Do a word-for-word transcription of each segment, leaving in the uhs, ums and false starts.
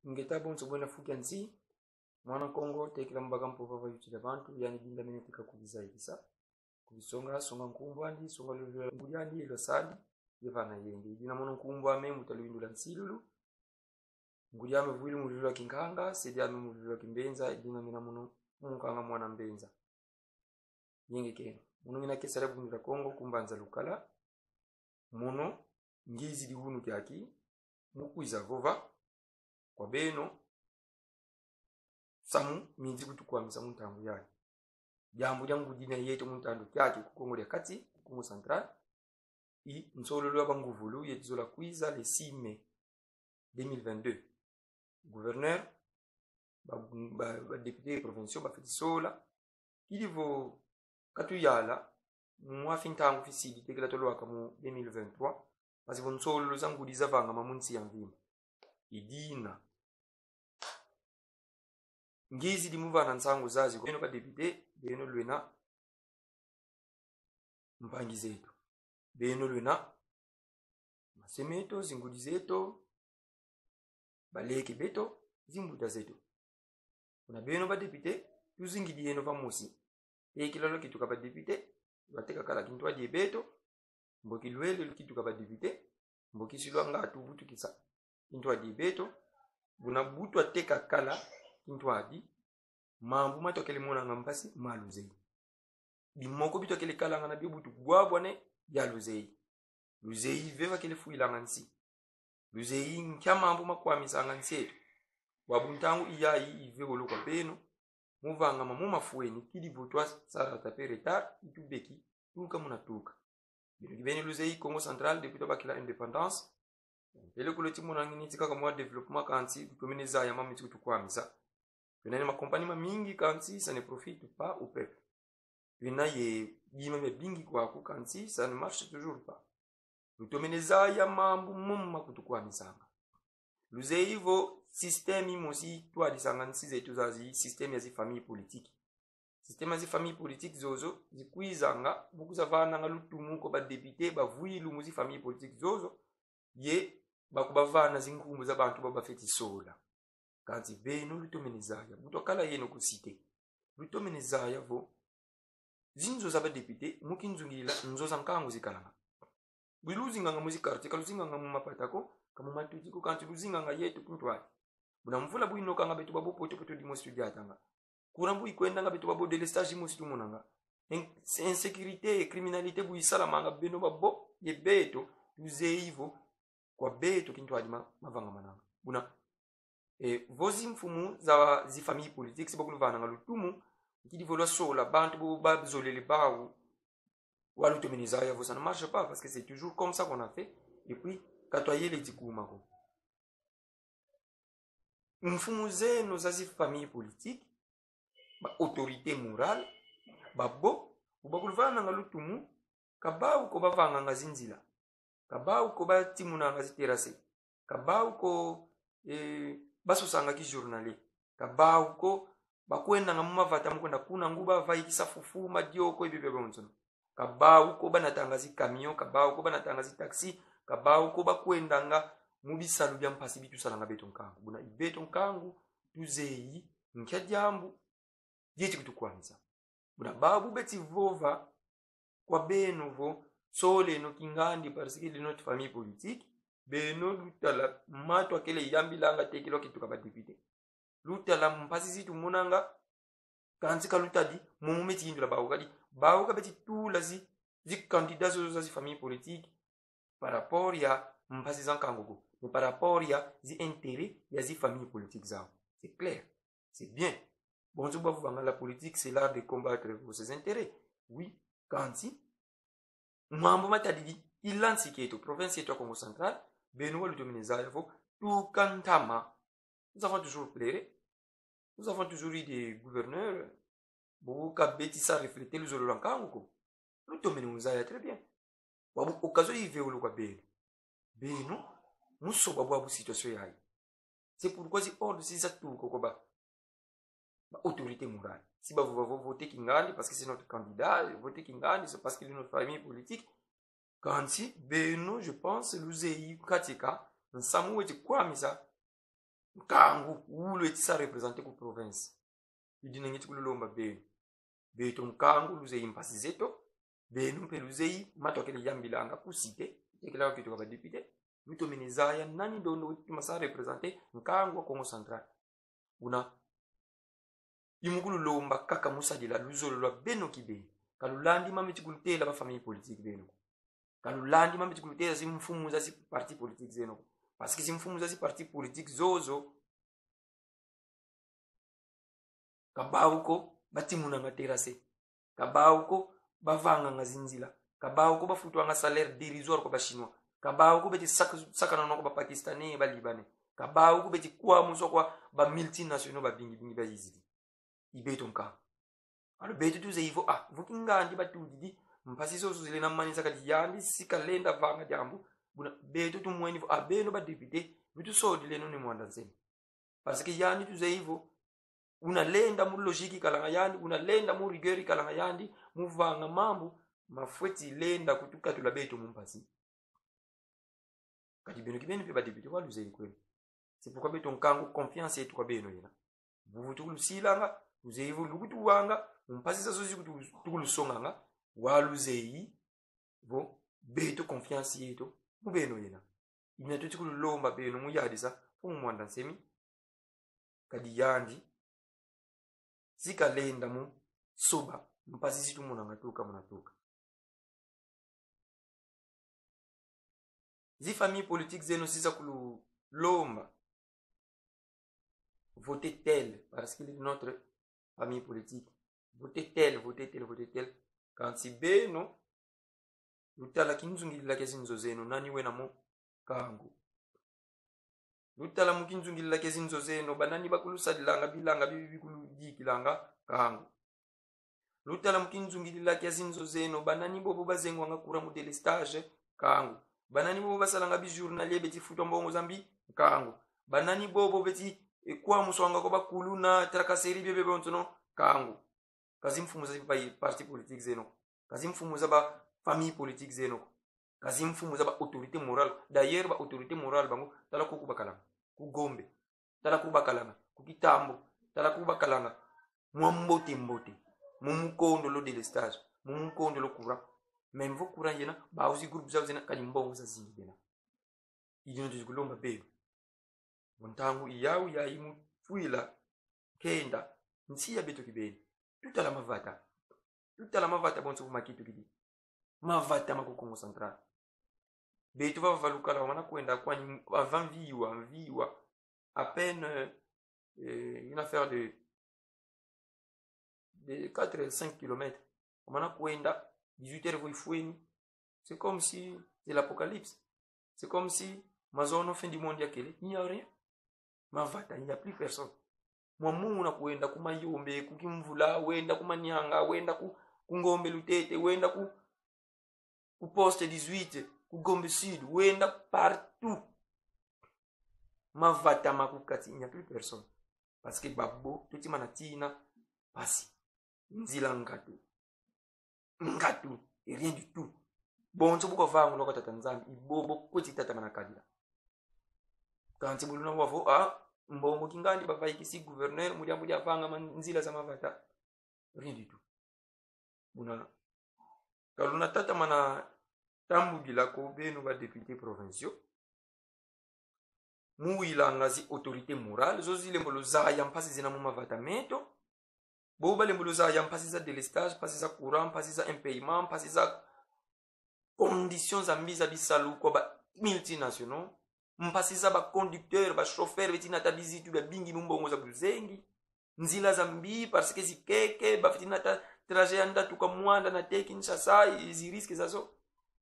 Ingeta bonso bwena fu kia nsi, mwana Kongo, tekila mbaka mpova va yuti dia bantu, yandi dinda mene tika kubizayikisa. Kubisonga, songa nkumbu andi, songa luvila ngudi andi, elo sadi, ye vana yenge. Dina mono nkumbu ame, mbuta Luindula Nsilulu. Ngudi ame vwilu mu luvila Kinkanga, se diame mu luvila Kimbenza, dina ngina mono, mu nkanga mwana Mbenza. Yenge keno. Mono ngina kesa dia Bundu dia Kongo, ku mbanza Lukala. Mono, ngizidi unu kiaki, mu kwiza vova kwa beno, samu mi nzi kutukwamisa mu ntangu yayi. Diambu dia ngudi na yeto mu ntandu kiaki ku Kongo dia Kati, ku Kongo Central, i nsololo ya banguvulu yeti zola kwiza le six mai deux mille vingt-deux. Gouverneur, ba, ba, ba députés provinciaux bafweti sola. Kidi vo katuyala, mwa fi ntangu fisidi tekila twalwaka mu deux mille vingt-trois, mpasi vo nsololo za ngudi zavangama mu nsi ya mvimba. I dina ngizidi mu vana nsangu zazi kwa beno ba députés, beno lwena mpangi zeto. Beno lwena mase meto, zingudi zeto, baleke beto, zimbuta zeto. Kuna beno ba députés, tuzingidi yeno va mosi. Tekila lwakituka ba députés, lwateka kala kintwadi ye beto, mboki lwele lukituka ba députés, mboki si lwanga tuvutukisa kintwadi ye beto, buna bu twateka kala kintwadi, mambu ma twakele monanga mpasi ma luzeyi. Bimoko bi twakele kalanga na bio bu tubwabwane bia luzeyi. Luzeyi ve vakele fwilanga nsi. Luzeyi nkia mambu makwamisanga nsi eto. Bwabu ntangu i yayi i ve wolo kwa beno, mu vangama mu mafweni, kidi vo twasa rattraper retard i tubeki, tuka muna tuka. Beno kibeni luzeyi Kongo Central depuis twabakila indépendance. Peleko lweti mona ngina ti kaka mwa développement, kansi lutomene zaya mama miti kutukwamisa. Twena ye ma compagnie mamingi, kansi ça ne profite pas au peuple. Twena ye bima biabingi kwaku, kansi ça ne marche toujours pas. Lutomene zaya mambu momo ma kutukwamisanga. Luzeyi vo système imosi itwadisanga nsi zeto zazi, système ya zi famille politique. Système ya zi famille politique zozo zikwizanga, bu kwiza vananga lutumu kwa ba députés bavwilu mu zi famille politique zozo, ye bakubavana zinkumbu za bantu ba bafweti sola. Kansi beno lutomene zaya, bu twakala yeno ku cité, lutomene zaya vo zinzo za ba députés mu kinzungila nzo za nkangu zikalanga. Bu luzinganga mu zi quartier, ka luzinganga mu mapata ko, ka mu matuti ko, kansi luzinganga yeto kintwadi. Buna mvula bu inokanga, beto babo poto-poto dimosi tudiatanga. Courant bu ikwendanga, beto babo délestage imosi tumonanga. In-, insécurité, criminalité bu isalamanga, beno babo ye beto, luzeyi vo kwa beto kintwadi ma, mavangamananga. Buna, eh, vo zimfumu za zi famille politique si bakuluvananga lutumu, kidi vo lwasola bantu bo bazolele bawu, walutomene zaya vo ça ne marche pas, parce que c'est toujours comme ça qu'on a fait, et puis ka twayele ti kuma ko. Mfumu zeno za zi famille politique, ba autorité morale, babo, bu bakuluvananga lutumu, ka bawu ko bavanganga zinzila, ka bawu ko batimunanga zi terrasse, ka bawu ko, eh, basosanga ki journalier, ka bawu ko bakwendanga mu mavata mu kwenda kuna nguba, vaikisa fufu, madioko, ye biabionsono. Ka bawu ko banatanga zi camion, ka bawu ko banatanga zi taxi, ka bawu ko bakwendanga mu bisalu bia mpasi bi tusalanga beto nkangu. Buna i beto nkangu tuzeyi nkia diambu dieti kutukwamisa. Buna babu beti vova kwa beno vo, soleno kingandi, parce que de notre famille politique, beno lutala ma twakele yambilanga, tekila lwakituka ba députés. Lutala mpasi zi tumonanga, kansi ka lutadi momo meti yindula bawu, kadi bawu ka beti tula zi, zi candidats zozo za zi famille politique par rapport ya mpasi za nkangu ko, mais par rapport ya zi intérêts ya zi famille politique zawu. C'est clair, c'est bien. Bonso bavovanga la politique, c'est l'art de combattre vos intérêts. Oui, kansi mambu matadidi i lansi kieto, province yeto ya Kongo Central, beno walutomene zaya vo tuka ntama. Nous avons toujours pleuré. Nous avons toujours eu des gouverneurs bobo ka beti sa refléter luzolo lwa nkangu ko. Lutomene uzaya très bien. Bwabu occasion i ve wolo kwa beno. Beno mu soba bwabu situation yayi. C'est pourquoi zi ordre si zatuka kwa ba, ba autorité morale. Si bavova vo voter kingandi parce que c'est notre candidat, voter kingandi c'est parce qu'il est notre famille politique. Kansi beno, je pense, luzeyi katika nsamu weti kwamisa nkangu wu lweti sa représenter ku province. I dina ngieti kululomba beno. Beto nkangu luzeyi mpasi zeto, beno mpe luzeyi ma twakele yambilanga ku cité, tekela kituka ba député, lutomene zaya nani ndondo weti tuma sa représenter nkangu wa Kongo Central. Buna, i mu kululomba kaka mu sadila luzolo lwa beno kibeni. Ka lulandi mameti kulutela ba famille politique beno ko. Ka lulandi mameti kulutela zimfumu za zi parti politique zeno ko. Parce que zimfumu za zi parti politique zozo, ka bawu ko batimunanga terrasse. Ka bawu ko bavanganga zinzila. Ka bawu ko bafutwanga salaire dérisoire kwa ba Chinois. Ka bawu ko beti sak-, sakanana kwa ba Pakistanais, ba Libanais. Ka bawu ko beti kwamuswa kwa ba multinationaux babingi bingi bayizidi. I beto nka. Alors beto tuzeyi vo, ah, vo kingandi batudidi, mpasi zozo zilenda manisa, kadi yandi si kalenda vanga diambu. Buna beto tumweni vo, ah, beno ba député, lutusodileno Ne Muanda Nsemi. Parce que yandi tuzeyi vo, una lenda mu logique ikalanga yandi, una lenda mu rigueur ikalanga yandi, mu vanga mambu mafweti lenda kutukatula beto mu mpasi. Kadi beno kibeni mpe ba député wa luzeyi kweno. C'est pourquoi beto nkangu, confiance yeto kwa beno yena. Vuvu tukulusilanga, luzeyi vo lukutuwanga, mpasi zazo zi kutu-, tukulusonganga, wa luzeyi vo beto confiance yeto mu beno yena. I dina tweti kululomba beno mu yadisa Mfumu Muanda Nsemi, kadi yandi si kalenda mu soba mpasi zi tumonanga tuka muna tuka. Zi famille politique zeno si za kululomba voter tel, parce qu'il est de notre famille politique. Voter tel, voter tel, voter tel. Kansi beno, lutala kinzungilila kia zinzo zeno, nani wena mo? Nkangu. Lutala mu kinzungilila kia zinzo zeno, banani bakulusadilanga bilanga bibi bikuludikilanga? Nkangu. Lutala mu kinzungilila kia zinzo zeno, banani bobo bazengwanga courant mu délestage? Nkangu. Banani bobo basalanga bi journalier beti futwa mbongo za mbi? Nkangu. Banani bobo beti, eh, kwamuswanga kwa ba kuluna, tracasserie, biobio bonsono? Nkangu. Ka zimfumu za ba parti politique zeno ko. Ka zimfumu za ba famille politique zeno ko. Ka zimfumu za ba autorité morale. D'ailleurs, ba autorité morale bango, tala kuku bakalanga. Ku Gombe. Tala kuku bakalanga. Ku Kitambo. Tala kuku bakalanga. Mwa mbote mbote. Mu mu kondolo délestage. Mu mu kondolo courant. Même vo courant yena, bawu zi groupe zawu zena, kadi mbongo zazingi bena. I dina tweti kulomba beno. Mu ntangu yawu yayi mu fwila nkenda, nsi ya beto kibeni. Tutala mavata. Tutala mavata bonso bu makitukidi. Mavata ma ku Kongo Central. Beto vava va lukala, wamana kwenda kwani, avant mviwa, mviwa. À peine, euh, euh, une affaire de, de quatre à cinq kilomètres. Wamana kwenda, dix-huit heures vo ifweni. C'est comme si c'est l'apocalypse. C'est comme si mazono, fin du monde yakele. Il n'y a rien. Mavata, il n'y a plus personne. Mwa munu una kwenda ku Mayombe, ku Kimvula, wenda ku Manianga, wenda ku, ku Ngombe Lutete, wenda ku, ku Poste dix-huit, ku Gombe Sud, wenda partout. Mavata ma ku kati, il n'y a plus personne. Parce que babo, tweti mana tina mpasi. Nzila ngatu. Ngatu, et rien du tout. Bonso bu kavangulwa kwa Tata Nzambi, i bobo kweti tatamana kadila. Kansi bu luna wa vo, ah, mbongo kingandi bavaikisi gouverneur, mu diambu dia vanga ma nzila za mavata. Rien du tout. Buna, ka luna tatamana tambudila ko beno ba députés provinciaux, mu wilanga zi autorités morales, zo zilembo luzaya mpasi zina mu mavata meto. Bo balembo luzaya mpasi za délestage, mpasi za courant, mpasi za impaiement, mpasi za conditions za mbi za bisalu kwa ba multinationaux, mpasi za ba conducteurs, ba chauffeurs beti nata bizitu biabingi mu mbongo za buzengi, nzila za mbi, parce que zikeke, bafweti nata trajet ya Ndatuka Muanda nate Kinshasa, zi risques zazo.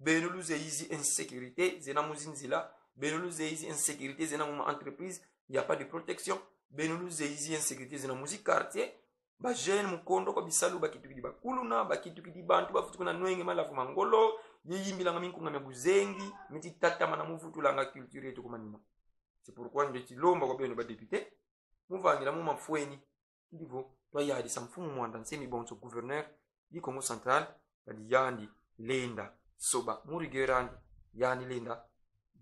Beno luzeyi zi insécurité zena mu zinzila, beno luzeyi zi insécurité zena mu ma entreprise, il n'y a pas de protection. Beno luzeyi zi insécurité zena mu zi quartier, ba jeunes mu kondwa kwa bisalu bakitukidi ba kuluna, bakitukidi bantu bafweti kuna nwenge malavu ma ngolo, ye yimbilanga minkunga mia buzengi, miti tatamana mu vutulanga culture yeto ku manima. C'est pourquoi ndeti lomba kwa beno ba députés, mu vangila mu mafweni, kidi vo twayadisa Mfumu Muanda Nsemi bonso gouverneur du Kongo Central, kadi yandi lenda soba mu rigueur andi, yandi lenda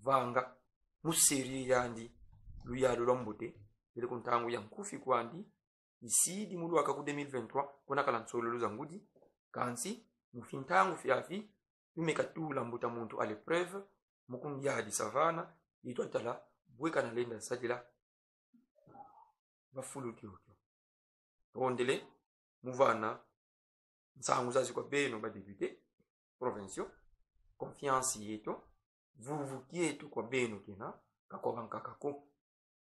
vanga mu sérieux yandi, luyalu lwa mbote, peleko ntangu ya nkufi kwandi, isidi mu lwaka ku deux mille vingt-trois, kuna kala nsololo za ngudi, kansi mu fintangu fiafi, tumeka tula mbuta muntu à l'épreuve, mu kundiadisa vana, itwa tala bwe kana lenda sadila va fulu kiokio. Tondele mu vana nsangu zazi kwa beno ba députés provinciaux, confiance yeto, vuvu kieto kwa beno kena, ka kwa bankaka ko.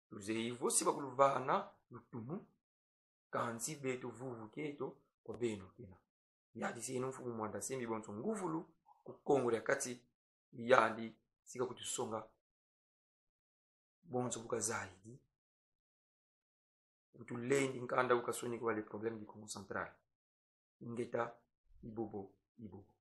Tuzeyi vo si bakuluvana lutumu, kansi beto vuvu kieto kwa beno kena. Yadiseno Mfumu Muanda Nsemi bonso nguvulu ku Kongo dia Kati, yandi si kakutusonga bonso bu kazayidi. Kutulendi nkanda bu kasonikwa, le problème du Kongo Central. Ingeta, i bobo, i bobo.